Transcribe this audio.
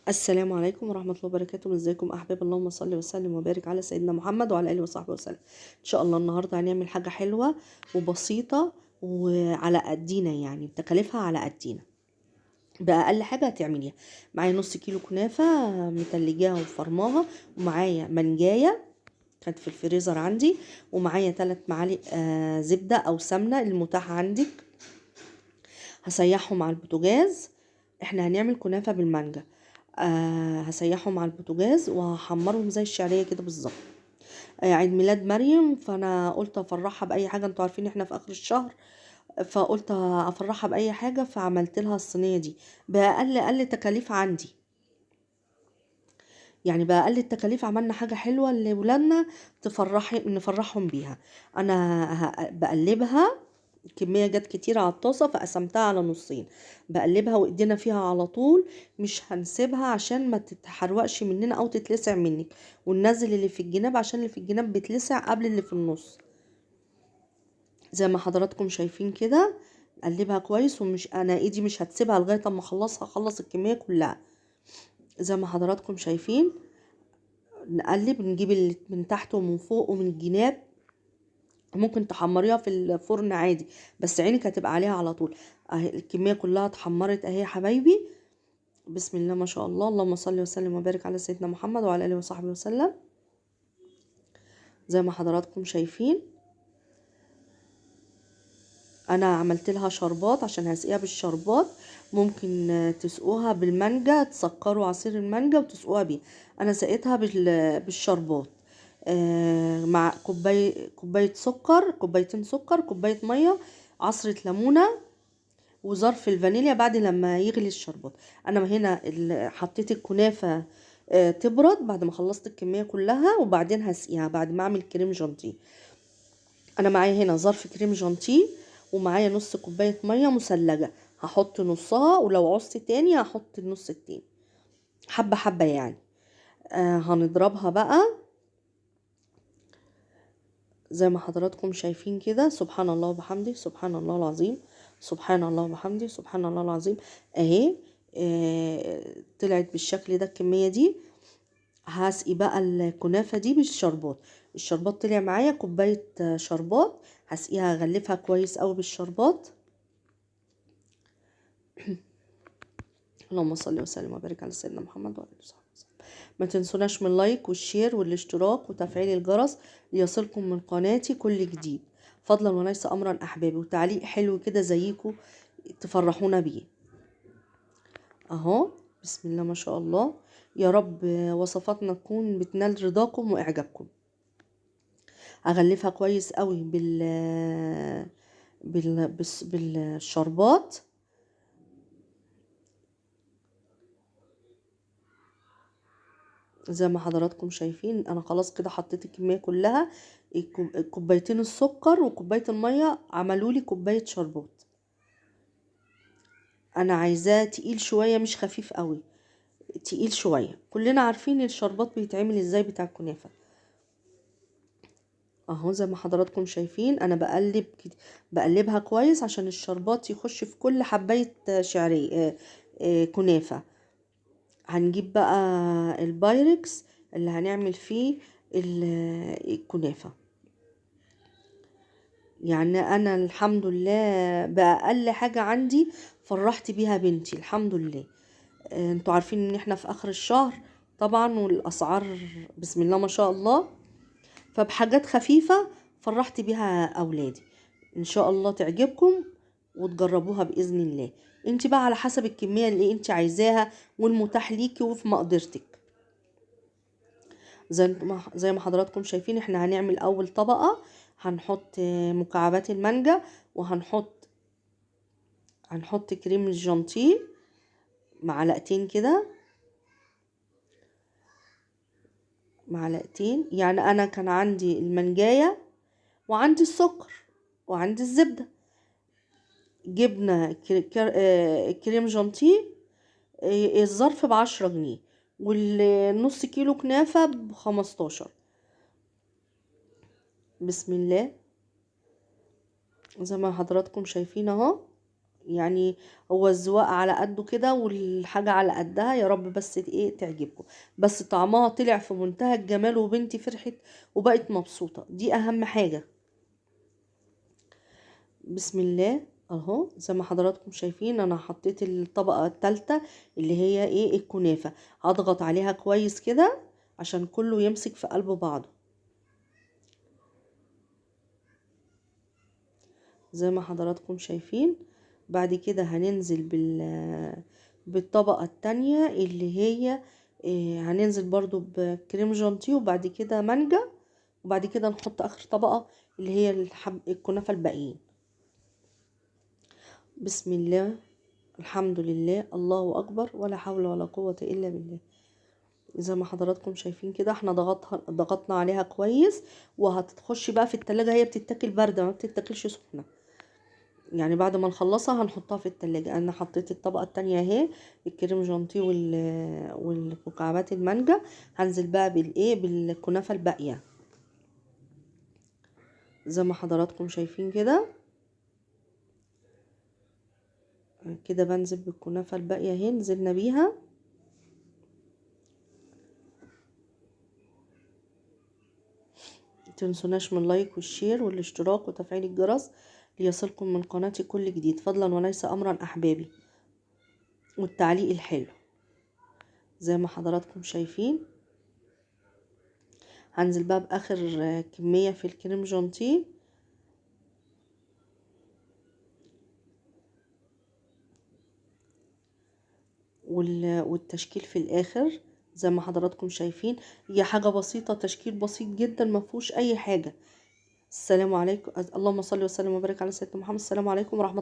السلام عليكم ورحمة الله وبركاته. ازيكم أحباب؟ اللهم صل وسلم وبارك على سيدنا محمد وعلى آله وصحبه وسلم. إن شاء الله النهاردة هنعمل حاجة حلوة وبسيطة وعلى قدينا، يعني تكاليفها على قدينا، بأقل حاجة هتعمليها. معايا نص كيلو كنافة متلجاها وفرماها، ومعايا منجاية كانت في الفريزر عندي، ومعايا 3 معالق زبدة أو سمنة المتاحة عندك، هسيحهم على البوتاجاز. احنا هنعمل كنافة بالمانجا. هسيحهم على البوتاجاز وهحمرهم زي الشعرية كده بالظبط. عيد ميلاد مريم، فانا قلت افرحها باي حاجة، انتوا عارفين احنا في اخر الشهر، فقلت افرحها باي حاجة، فعملت لها الصينية دي باقل اقل تكاليف عندي، يعني باقل التكاليف عملنا حاجة حلوة لولادنا نفرحهم بيها. انا بقلبها، الكمية جت كتير على الطاسة فقسمتها على نصين، بقلبها وايدينا فيها على طول، مش هنسيبها عشان ما تتحرقش مننا او تتلسع منك، وننزل اللي في الجناب عشان اللي في الجناب بيتلسع قبل اللي في النص. زي ما حضراتكم شايفين كده نقلبها كويس، ومش انا ايدي مش هتسيبها لغاية اما اخلصها، اخلص الكمية كلها. زي ما حضراتكم شايفين نقلب، نجيب اللي من تحت ومن فوق ومن الجناب. ممكن تحمريها في الفرن عادي، بس عينك هتبقى عليها على طول. اهي الكمية كلها اتحمرت اهي يا حبايبي، بسم الله ما شاء الله، اللهم صل وسلم وبارك على سيدنا محمد وعلى اله وصحبه وسلم. زي ما حضراتكم شايفين انا عملت لها شربات عشان هسقيها بالشربات. ممكن تسقوها بالمانجا، تسكروا عصير المانجا وتسقوها بيه. انا سقيتها بالشربات، مع كوباية سكر، كوبايتين سكر، كوباية مية، عصرة ليمونة، وظرف الفانيليا بعد لما يغلي الشربات. انا هنا حطيت الكنافة تبرد بعد ما خلصت الكمية كلها، وبعدين هسقيها بعد ما اعمل كريم جانتيه. انا معايا هنا ظرف كريم جانتيه ومعايا نص كوباية مية مثلجة، هحط نصها، ولو عوزت تاني هحط النص التاني، حبة حبة يعني. هنضربها بقى زي ما حضراتكم شايفين كده. سبحان الله وبحمده، سبحان الله العظيم، سبحان الله وبحمده، سبحان الله العظيم. اهي طلعت بالشكل ده الكمية دي. هسقي بقى الكنافة دي بالشربات. الشربات طلع معايا كوباية شربات، هسقيها، هغلفها كويس قوي بالشربات. اللهم صل وسلم وبارك على سيدنا محمد وعلى اله وصحبه وسلم. ما تنسوناش من ال like وال share والاشتراك وتفعيل الجرس ليصلكم من قناتي كل جديد، فضلا وليس امرا احبابي، وتعليق حلو كده زيكم تفرحونا بيه. اهو بسم الله ما شاء الله، يا رب وصفاتنا تكون بتنال رضاكم واعجابكم. اغلفها كويس قوي بالشربات. زي ما حضراتكم شايفين انا خلاص كده حطيت الكمية كلها، كوبايتين السكر وكوبايه المية عملوا لي كوباية شربات. انا عايزاه تقيل شوية، مش خفيف قوي، تقيل شوية. كلنا عارفين الشربات بيتعمل ازاي بتاع الكنافه. اهو زي ما حضراتكم شايفين انا بقلبها كويس عشان الشربات يخش في كل حبايه شعرية كنافه. هنجيب بقى البايركس اللي هنعمل فيه الكنافة. يعني انا الحمد لله بأقل حاجة عندي فرحت بيها بنتي الحمد لله. انتوا عارفين ان احنا في اخر الشهر طبعا، والاسعار بسم الله ما شاء الله، فبحاجات خفيفة فرحت بيها اولادي. ان شاء الله تعجبكم وتجربوها بإذن الله. انت بقى على حسب الكمية اللي انت عايزاها والمتاح ليكي وفي مقدرتك. زي ما حضراتكم شايفين احنا هنعمل اول طبقة، هنحط مكعبات المانجا، وهنحط كريم الجانتيه معلقتين كده، معلقتين. يعني انا كان عندي المانجاية وعندي السكر وعندي الزبدة، جبنة كريم جانتيه، الظرف ب10 جنيه، والنص كيلو كنافة ب15. بسم الله. زي ما حضراتكم شايفين اهو، يعني هو الذواق على قده كده والحاجة على قدها، يا رب بس ايه تعجبكم. بس طعمها طلع في منتهى الجمال، وبنتي فرحت وبقت مبسوطة، دي اهم حاجة. بسم الله. اهو زي ما حضراتكم شايفين انا حطيت الطبقة الثالثة اللي هي ايه الكنافة، هضغط عليها كويس كده عشان كله يمسك في قلب بعضه زي ما حضراتكم شايفين. بعد كده هننزل بالطبقة التانية اللي هي هننزل برضو بكريم جانتيه، وبعد كده مانجا، وبعد كده نحط اخر طبقة اللي هي الكنافة الباقيين. بسم الله، الحمد لله، الله اكبر، ولا حول ولا قوة الا بالله. زي ما حضراتكم شايفين كده احنا ضغطنا عليها كويس، وهتخش بقى في التلاجة. هي بتتاكل باردة، ما بتتاكلش سخنة، يعني بعد ما نخلصها هنحطها في التلاجة. انا حطيت الطبقة التانية اهي، الكريم جانتيه والمكعبات المانجا. هنزل بقى بالكنافة الباقية زي ما حضراتكم شايفين كده. كده بنزل بالكنافة الباقية اهي، نزلنا بيها. متنسوناش من like وال share والاشتراك وتفعيل الجرس ليصلكم من قناتي كل جديد، فضلا وليس امرا احبابي، والتعليق الحلو زي ما حضراتكم شايفين. هنزل بقى باخر كمية في الكريم جانتيه. والتشكيل في الاخر زي ما حضراتكم شايفين، هي حاجة بسيطة، تشكيل بسيط جدا ما فيهوش اي حاجة. السلام عليكم، اللهم صل وسلم وبارك على سيدنا محمد. السلام عليكم ورحمة